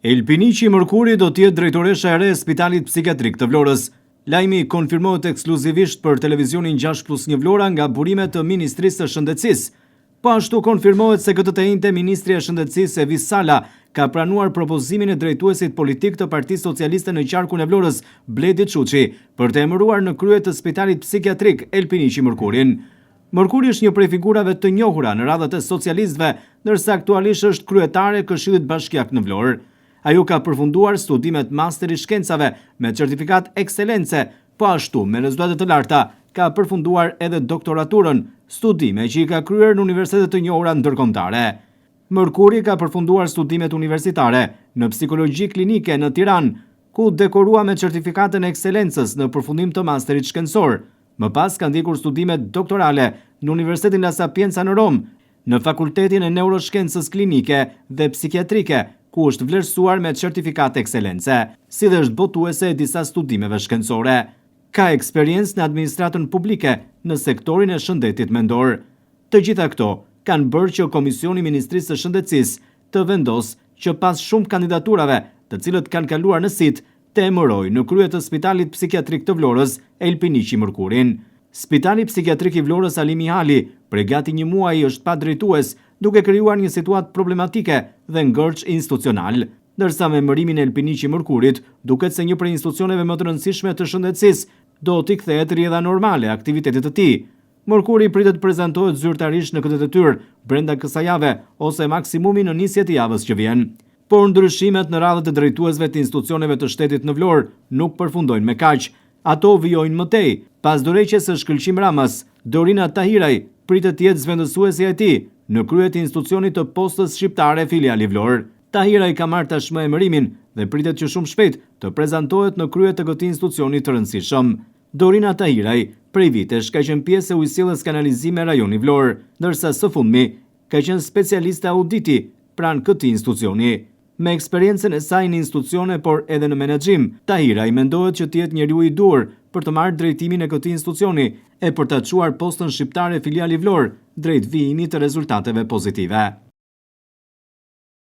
Elpiniqi Mërkuri do të jetë drejtoresha e re e Spitalit Psikiatrik të Vlorës. Lajmi konfirmohet ekskluzivisht për televizionin 6 plus 1 Vlora nga burime të Ministrisë së Shëndetësisë. Po ashtu konfirmohet se këtë të enjte Ministrja e Shëndetësisë Evis Sala ka pranuar propozimin e drejtuesit politik të Partisë Socialiste në qarkun e Vlorës, Bledi Çuçi, për të emëruar në krye të Spitalit Psikiatrik Elpiniqi Mërkurin. Mërkuri është një prej figurave të njohura në radhët e socialistëve, ndërsa aktualisht është kryetare e Këshillit Bashkiak në Vlorë. Ajo ka përfunduar studimet Master i Shkencave me certifikatë ekselence, po ashtu me rezultate të larta ka përfunduar edhe doktoraturën, studime që i ka kryer në universitete të njohura ndërkombëtare. Mërkuri ka përfunduar studimet universitare në Psikologji Klinike në Tiranë, ku u dekorua me certifikatën e ekselencës në përfundim të masterit shkencor. Më pas ka ndjekur studimet doktorale në Universitetin La Sapienza në Romë, në Fakultetin e Neuroshkencës Klinike dhe Psikiatrike, ku është vlerësuar me certifikatë ekselence, si dhe është botuese e disa studimeve shkencore. Ka eksperiencë në administratën publike në sektorin e shëndetit mendor. Të gjitha këto kanë bërë që Komisioni i Ministrisë së Shëndetësisë të vendosë që pas shumë kandidaturave, të cilët kanë kaluar në sitë, të emërojë në krye të Spitalit Psikiatrik të Vlorës, Elpiniqi Mërkurin. Spitali Psikiatrik i Vlorës Ali Mihali, prej gati një muaji është pa drejtues, duke krijuar një situatë problematike dhe ngërç institucional. Ndërsa me emërimin e Elpiniqi Mërkurit, duket se një prej institucioneve më të rëndësishme të shëndetësisë do t'i kthehet rrjedha normale aktivitetit të tij. Mërkuri pritet të prezantohet zyrtarisht në këtë detyrë brenda kësaj jave ose maksimumi në nisje të javës që vjen. Por ndryshimet në radhët e drejtuesve të institucioneve të shtetit në Vlorë nuk përfundojnë me kaq. Ato vijojnë më tej. Pas dorëheqjes së Shkëlqim Ramës, Dorina Tahiraj pritet të jetë zëvendësuesja e tij në krye të institucionit të Postës Shqiptare filiali Vlorë. Tahiraj ka marrë tashmë emërimin dhe pritet që shumë shpejt të prezantohet në krye të këtij institucioni të rëndësishëm. Dorina Tahiraj, prej vitesh ka qenë pjesë e Ujësjellës Kanalizime Rajoni Vlorë, ndërsa së fundmi ka qenë specialiste auditi pranë këtij institucioni. Me eksperiencën e saj në institucione por edhe në menaxhim, Tahiraj mendohet që të jetë njeriu i duhur për të marrë drejtimin e këtij institucioni e për ta çuar Postën Shqiptare Filiali Vlorë drejt vijimit të rezultateve pozitive.